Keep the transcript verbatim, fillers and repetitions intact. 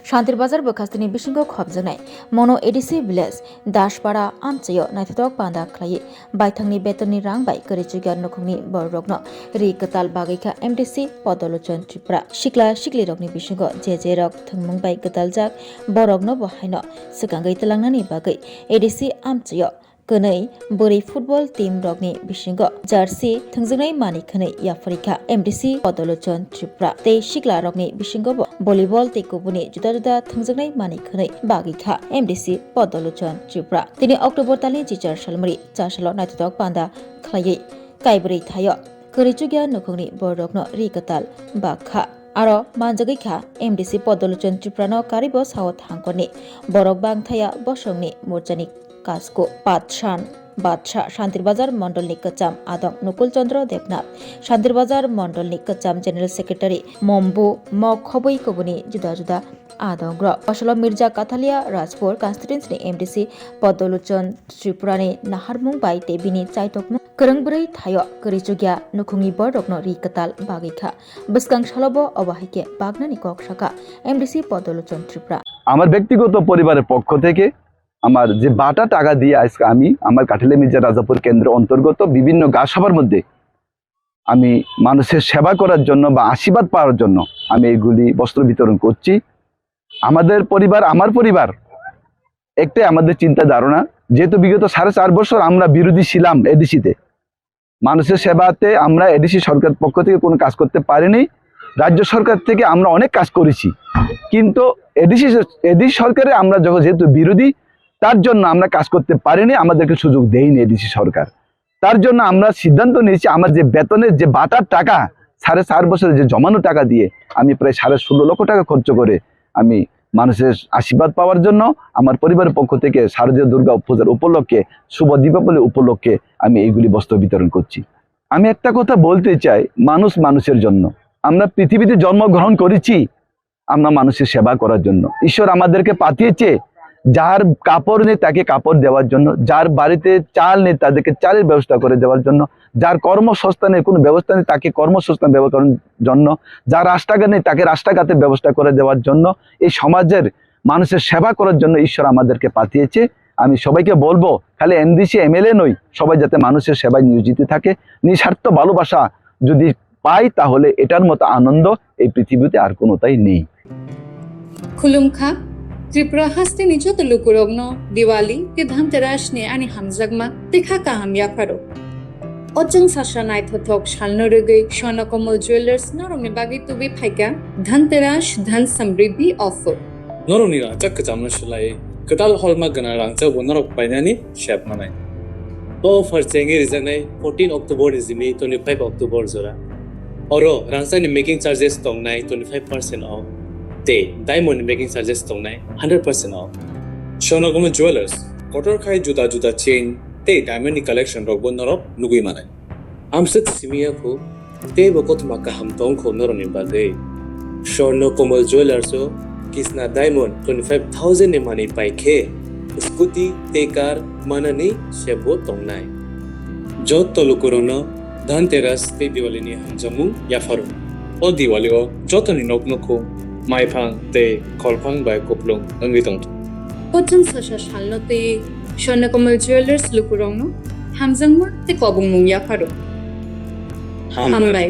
Shantir Bazar bwkhastini bisingo khopjaknai Mono A D C village Dashpara amchaio naithothok panda khlaiwi baithangni betonni rang bai kwrwi chukya nukhungni bororokno ri kwtal bagwi kha M D C Podolochon Tripura. Sikla siklirokni bisingo je je rok thwngmung bai gwdaljak borokno bo haino swkangwi twlangnani bagwi A D C amchaio kwnwi bwrwi football team rokni bisingo jersey thwngjaknai manwi khwnwi yapharwi kha M D C Podolochon Tripura. Tei sikla rokni bisingo bo volleyball tei kubuni juda juda thwngjaknai manwi khwnwi bagwi kha M D C Podolochon Tripura. Tini October talni chichar salmari chasalo naithothok panda khlaiwi kaibrwi thaio kwrwi chukya nukhungni bororokno ri kwtal bak kha. Aro manjagwi kha M D C Podolochon Tripurano karibo sao thangkorni borok bangthaya bosongni morchani Kasko, Patsan, Batsa, Shantir Bazar Mondolni Kwcham Adong Nukul Chandra Debnath, Shantir Bazar Mondolni Kwcham General Secretary Mombu, Mok Khobwi Kubuni juda juda adongrok. Bosolo Mirza Kathalia Rajpur Constituency ni M D C Podolochon Tripurani naharmung bai tei bini chaitokmung kwrwng bwrwi thaio kwrwi chukya nukhungni borokno ri kwtal bagwi kha. Bwskang salobo obo hai khe baknani kok sakha M D C Podolochon Tripura. আমার ব্যক্তিগত পরিবারের পক্ষ থেকে আমার যে বাটা টাকা দিয়ে আজকে আমি আমার কাঠালিয়া মির্জা রাজাপুর কেন্দ্র অন্তর্গত বিভিন্ন গাছসভার মধ্যে আমি মানুষের সেবা করার জন্য বা আশীর্বাদ পাওয়ার জন্য আমি এইগুলি বস্ত্র বিতরণ করছি। আমাদের পরিবার, আমার পরিবার, একটাই আমাদের চিন্তা ধারণা, যেহেতু বিগত সাড়ে চার বছর আমরা বিরোধী ছিলাম এডিসিতে, মানুষের সেবাতে আমরা এডিসি সরকার পক্ষ থেকে কোনো কাজ করতে পারিনি। রাজ্য সরকার থেকে আমরা অনেক কাজ করেছি, কিন্তু এডিসি, এডিসি সরকারে আমরা যখন যেহেতু বিরোধী, তার জন্য আমরা কাজ করতে পারিনি, আমাদেরকে সুযোগ দেয়নি এডিসি সরকার। তার জন্য আমরা সিদ্ধান্ত নিয়েছি, আমার যে বেতনের যে বাটার টাকা, সাড়ে চার বছরের যে জমানো টাকা দিয়ে আমি প্রায় সাড়ে ষোলো লক্ষ টাকা খরচ করে আমি মানুষের আশীর্বাদ পাওয়ার জন্য আমার পরিবারের পক্ষ থেকে শারদীয় দুর্গা পূজার উপলক্ষে, শুভ দীপাবলি উপলক্ষে আমি এইগুলি বস্ত্র বিতরণ করছি। আমি একটা কথা বলতে চাই, মানুষ মানুষের জন্য। আমরা পৃথিবীতে জন্মগ্রহণ করেছি আমরা মানুষের সেবা করার জন্য। ঈশ্বর আমাদেরকে পাঠিয়েছে, যার কাপড় নেই তাকে কাপড় দেওয়ার জন্য, যার বাড়িতে চাল নেই তাদেরকে চালের ব্যবস্থা করে দেওয়ার জন্য, যার কর্মসংস্থানের কোনো ব্যবস্থা নেই তাকে কর্মসংস্থান ব্যবস্থা করার জন্য, যার রাস্তাঘাট নেই তাকে রাস্তাঘাটের ব্যবস্থা করে দেওয়ার জন্য। এই সমাজের মানুষের সেবা করার জন্য ঈশ্বর আমাদেরকে পাঠিয়েছে। আমি সবাইকে বলবো, খালি এমডিসি, এমএলএ নই, সবাই যাতে মানুষের সেবায় নিয়োজিত থাকে। নিঃস্বার্থ ভালোবাসা যদি পাই, তাহলে এটার মতো আনন্দ এই পৃথিবীতে আর কোনোটাই নেই। Khulumkha, Tripura hasteni joto lukurokno Diwali tei Dhanteras ni ani hamjakma tei kha kaham yapharo. O chwng sasa naithothok salno rwgwi Swarna Kamal Jewellers norokni bagwi tubui phaikha Dhanteras Dhan Samriddhi Offer. Norokni rangchak kwchamno swlaiwi kwtal holma gwnang rangchakbo norok painani sep manai. O offer chengwi rijaknai fourteen October ni simi twenty-five October jora. Oro rangchakni making charges tongnai twenty-five percent off tei diamond ni making charges tongnai hundred percent off. Swarna Kamal Jewellers kotor khai juda juda chain tei diamond ni collection rokbo norok nugwi manai. Amswk simi ya kho, teibo kothoma kaham tong kho norokni bagwi. Swarna Kamal Jewellers o kisna diamond twenty-five thousand ni manwi pai khe scooty tei car manani sebo tongnai. Joto lukurokno Dhanteras tei Diwali ni hamjakmung yapharo. O Diwali o jotoni nok nukhung maiphang tei kholphang bai kupulung wngwi tongthung. O chwng sasa salno twi Swarna Kamal Jewellers lukurokno hamjakma tei kobongmung yapharo. Hambai.